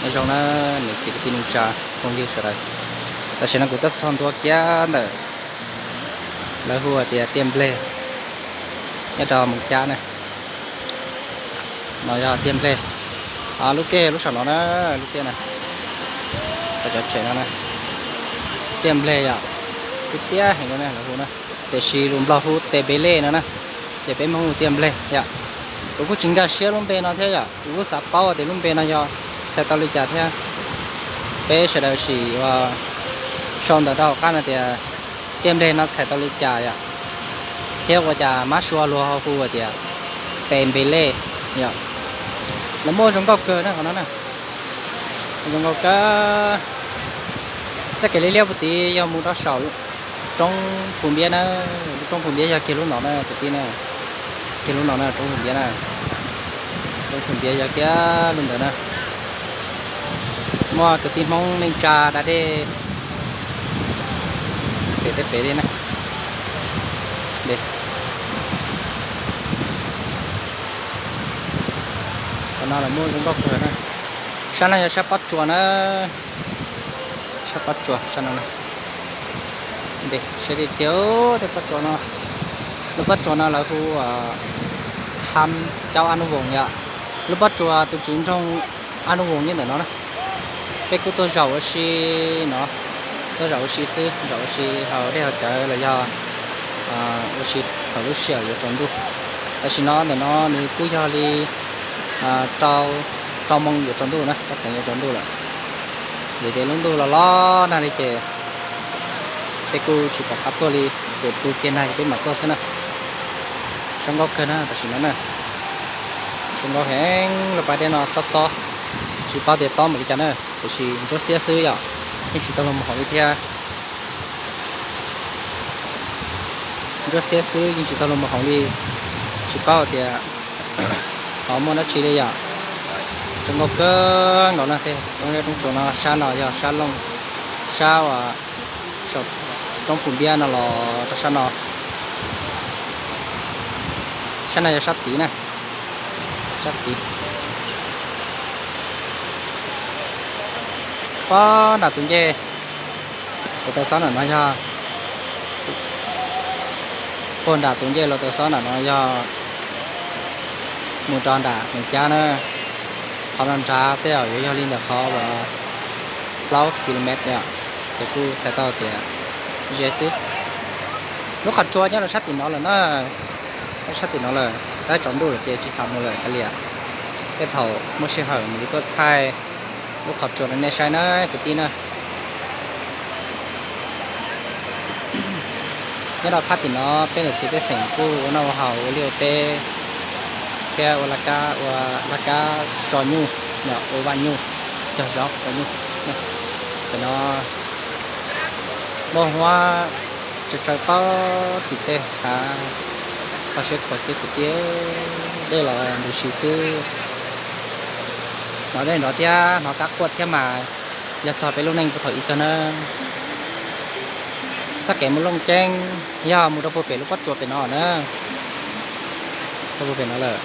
Nyob zoo na, niam txiv kwv tij neej tsa phooj ywg sawv daws, tam sim no kuv tuaj txog ntua kiag ntawm lawv hu tias tiaj npleg nyob rau Moos Cab na. No yog tiaj npleg, lub tiaj lub saum no na, lub tiaj na, saum cov tsev no na, tiaj npleg yom, tiaj tiaj heev no na lawv hu na, tiam sis lus Nplog hu tes npe lej no na, ces peb Hmoob hu tiaj npleg yom. Kuv kuj tsis nkag siab lub npe no thiab yom, kuv kuj xav paub tias lub npe no yog txhais tau li cas thiab. Peb sawv daws sim ua sau ntawv rau hauv qab no tias tiaj npleg no txhais tau li cas yom, thiab ua cas mab sua luag ho hu tias tes npe lej yom. Lawv muaj zoo nkauj kawg na qhov no na, zoo nkauj kawg. Txoj kev liab liab puag tid yog mus rau saum roob Phu Npiab na, lub roob Phu Npiab yog kiag lub no na kwv tij na, kiag lub no na roob Phu Npiab na, roob Phu Npiab yog kiag lub ntawd na. Muaj kwv tij Hmoob neej tsa da dej pem tej pem li na. Qhov no lawv muaj zoo nkauj kawg na. Sab no yog sab pob tsuas na, sab pob tsuas sab no. Saib tiag tiag tej pob tsuas no, lub pob tsuas no lawv hu Tham Caub Ab Nub Voos yom. Lub pob tsuas tus tswv nroog Ab Nub Voos nyob ntawm no na. Peb kuj tuaj zaum ua si no, tuaj zaum ua si xwb, zaum ua si haus dej haus cawv los yog ua si thaum lub sij hawm yuav tsaus ntuj. Tam sim no ntawm no nws kuj yog li rau moo yuav tsaus ntuj na, rau teev yuav tsaus ntuj lawm. Vim tias lub ntuj los los nag li ces peb kuj tsis pom qab tuaj li, ces tu kiag nag ces peb mam tuaj xwb na. Zoo nkauj kawg na tam sim no na, zoo nkauj heev. Lub pas dej no tob tob, tsis paub tias tob npaum li cas na, tiam sis ntsuab xiab xwb yom, yeej tsis tau los mus hauv li thiab. Ntsuab xiab xwb yeej tsis tau los mus hauv li, tsis paub tias ho muaj dab tsi li yom. Zoo nkauj kawg nkaus na, tej roob zeb roob tsuas no, sab no yog sab looj, sab uas saum roob Phu Npiab no los rau sab no. Sab no yog sab tid na, sab tid. Pob nram tus ncej los tau xob nram no yog, puag nram tus ncej los tau xob nram no yog mus rau nram Moos Cab na. Qhov no nrad tej zaum yuav yog li ntawm qhov uas plaub kilomev yom, ces kuj txhais tau tias ze xwb. Lub qhov tsua nyob rau sab tim no lawm na, sab tim no lawm, tab tsaus ntuj lawm ces tsis xav mus lawm kav liam. Tej thaum muaj sij hawm mam li tuaj thaij lub qhov tsua rau nej saib na kwv tij na. Nyob rau phab tim no peb niam txiv pej xeem kuj ua noj ua haus ua liaj ua teb thiab ua laj kab, ua laj kab tso nyuj, ua vaj nyuj, cog zaub tso nyuj. Pem no muaj huab tsaws tsaws pob tim tej hav, kho siab khuav xwb kwv tij, dej los ntws si xwb. Hnov dej nrov thiab hnov kab quaj thiab mas yog txog peb lub neej puag thaum ub kawg na. Txoj kev mus Looj Ceeb yog mus rau puag pem lub pob tsuas pem no na, rau puag pem no lawm,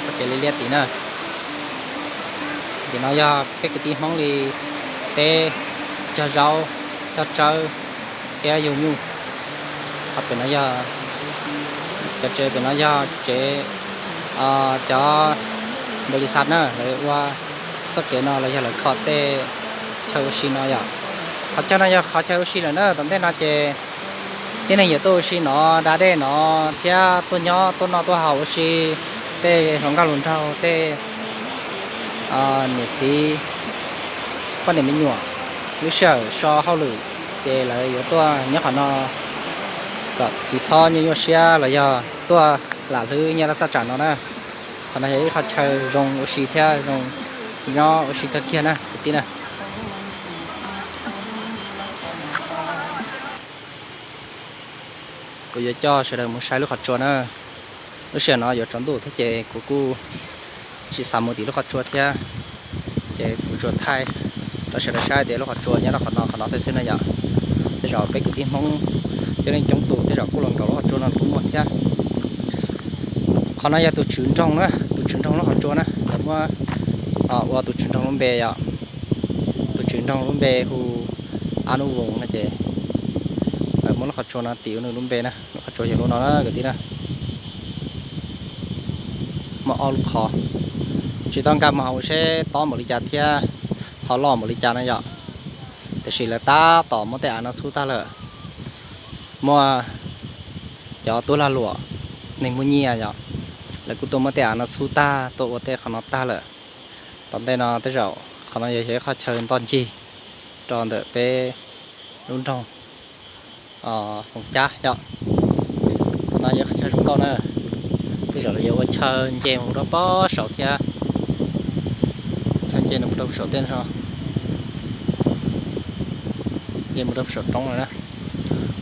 txoj kev liab liab tid na. Tim no yog peb kwv tij Hmoob li teb, cog zaub, cog tsawb thiab yug nyuj. Ho pem no yog cov tsev, pem no yog tsev cov npaus lis xas na, lawv ua txoj kev no los yog lawv kho tej chaw ua si no yom. Qhov chaw no yog qhov chaw ua si lawm na, tom ntej no ces tib neeg yuav tuaj ua si no, da dej no thiab tuaj nyob tuaj noj tuaj haus ua si. Tej hluas nkauj hluas nraug, tej niam txiv, poj niam me nyuam, lub sij hawm so hauj lwm ces lawv yuav tuaj nyob qhov no kom tsis txhob nyuaj nyuaj siab los yog tuaj lam hlwb nyob rau thaj tsam no na. Qhov no yog ib qho chaw zoo ua si thiab zoo nyob ua si kawg kiag na kwv tij na. Kuv yuav coj sawv daws mus saib lub qhov tsua na. Lub sij hawm no yuav tsaus ntuj thiab ces kuv kuj tsis xav mus tim lub qhov tsua thiab, ces kuv tsuas thaij rau sawv daws saib tias lub qhov tsua nyob rau qhov no qhov no thiab xwb na yom. Tej zaum peb kwv tij Hmoob coob leej coob tus tej zaum kuj los nkaum lub qhov tsua no kuj muaj thiab. Qhov no yog tus tswv nroog na, tus tswv nroog lub qhov tsua na, lawv muab ua tus tswv nroog lub npe yom. Tswv nroog lub npe hu Ab Nub Voos no ces muab lub qhov tsua no tis ua nws lub npe na, lub qhov tsua yog lub no na kwv tij na. Muaj ob lub qhov, tsis tau nkag mus hauv seb tob npaum li cas thiab ho loj npaum li cas no yom. Tiam sis lawv tab tom muab tej av no txhub tag lawm. Muaj cov tub lag luam, neeg muaj nyiaj yom, lawv kuj tuaj muab tej av no txhub tag, tuaj ua tej qhov no tag lawm. Tom ntej no tej zaum qhov no yog yog ib qhov chaw ntoj ncig rau ntawm peb lub nroog Foom Cab yom. No yog qhov chaw zoo nkauj na. Tej zaum lawv yuav ua chaw nce mus rau pob saud thiab. Chaw nce mus rau saum tej no, nce mus rau saum roob lawm na.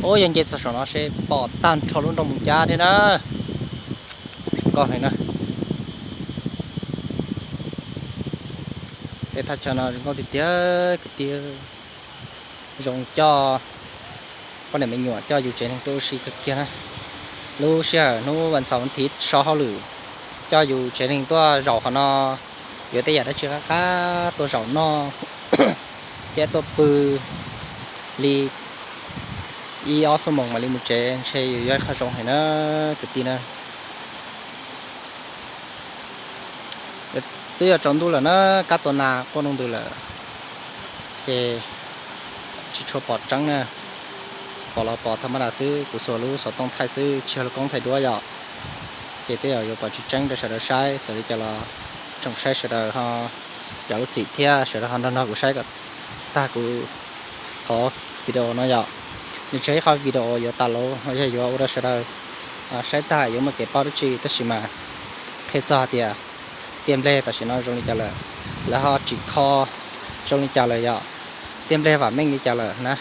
Ub, yog nce txog saum no seb pom tag nrho lub nroog Foom Cab thiab na. Zoo nkauj heev na. Tej thaj chaw no zoo nkauj tiag tiag kwv tij. Zoo coj poj niam me nyuam coj yus tsev neeg tuaj ua si kawg kiag na. Lub sij hawm hnub vas xaum vas thiv so hauj lwm, coj yus tsev neeg tuaj zaum qhov no, yuav tej yam dab tsi qab qab tuaj zaum noj thiab tuaj pw li ib ob xuab moos mam li mus tsev ntshe yus yog ib qho zoo heev na kwv tij na. Twb yuav tsaus ntuj lawm na, kab tua nas quaj nroo ntws lawm, ces tsis tshua pom tseeb na. Pom los pom thaj mab das xwb, kuv xuas lub xov tooj thaij xwb tsis yog lub koob thaij duab yom. Ces tej zaum yuav pom tsis tseeb rau sawv daws saib, txawm li cas los tsoom saib sawv daws ho zam lub txim thiab sawv daws ho nrog nrog kuv saib kom tag kuv qhov video no yom. Nws tsis yog ib qho video yuav tas lauv, yog yuav ua rau sawv daws saib tag yuav muaj kev paub dab tsi, tab sis mas qhia txog hais tias tiaj nplej tam sim no zoo li cas lawm, lawv ho tsim kho zoo li cas lawm yom, tiaj nplej vam meej li cas lawm na.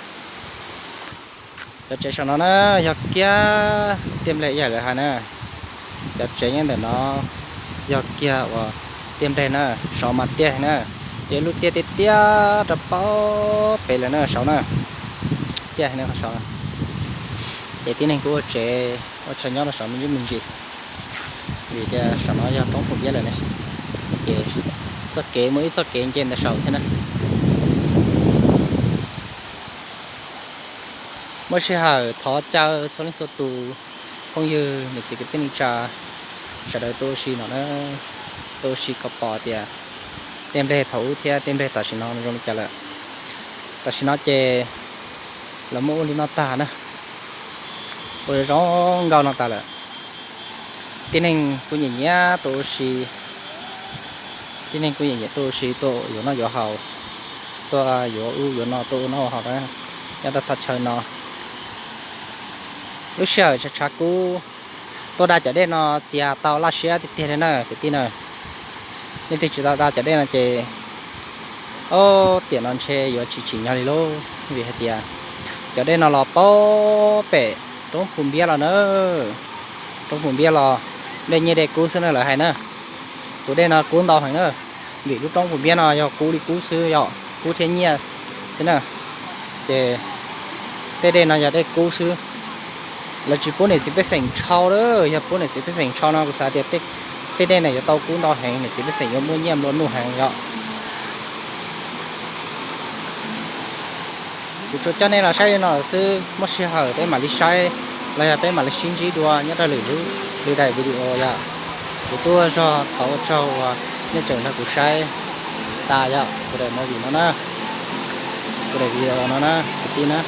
Cov tsev saum no na, yog kiag tiaj nplej ib yam lawv hais na. Cov tsev nyob ntawm no yog kiag uas tiaj nplej na, saud mas tiaj na, yog lub tiaj tiaj tiaj rau pem lawm na saud na. Tiaj heev na qhov saud. Ces tib neeg kuj ua tsev ua chaw nyob rau saum me ntsis me ntsis, vim tias saum no yog roob Foom Biab lawm ne. Ces txoj kev muaj ib txoj kev nce ntawm saum thiab na. Muaj sij hawm thov caw txhua leej txhua tus phooj ywg niam txiv kwv tij neej tsa sawv daws tuaj ua si no na, tuaj ua si kom pom tias tiaj nplej thaum ub thiab tiaj nplej tam sim no zoo li cas lawm. Tam sim no ces lawv muab ua li no tag na, ua zoo nkauj no tas lawm. Tib neeg kuj nyiam nyiam tuaj ua si, tib neeg kuj nyiam nyiam tuaj ua si, tuaj yuav noj yuav haus, tuaj yuav ub yuav no, tuaj ua noj ua haus na, nyob rau thaj chaw no. Lub sij hawm tshav tshav kub tuaj da cov dej no txias tau laj siab tiag tiag li na kwv tij na. Leej twg tsis tau da cov dej no ces, ob tiam no ntshe yuav tsis tsim nyog li lauj, vim hais tias cov dej no los pem roob Foom Biab los na, roob Foom Biab los dej nyiaj dej kub xwb na lawv hais na. Tus dej no kub ntau heev na, vim lub roob Foom Biab no yog kub li kub xwb, yog kub thiab nyiaj xwb na. Ces tej dej no yog dej kub xwb. Lawv tsis pub niam txiv pej xeem tshau lawm, yog pub niam txiv pej xeem tshau no kuv xav tias tej dej no yuav tau kub ntau heev, niam txiv pej xeem yuav muaj nyiaj nplua nuj heev yom. Kuv tsuas coj nej los saib li no xwb, muaj sij hawm peb mam li saib los yog peb mam li sib ntsib dua nyob rau lwm lub, lwm daim video yom. Kuv tuaj zog thov ua tsaug uas nej tseem nrog kuv saib tas yom kuv daim movie no na, kuv daim video no na kwv tij na.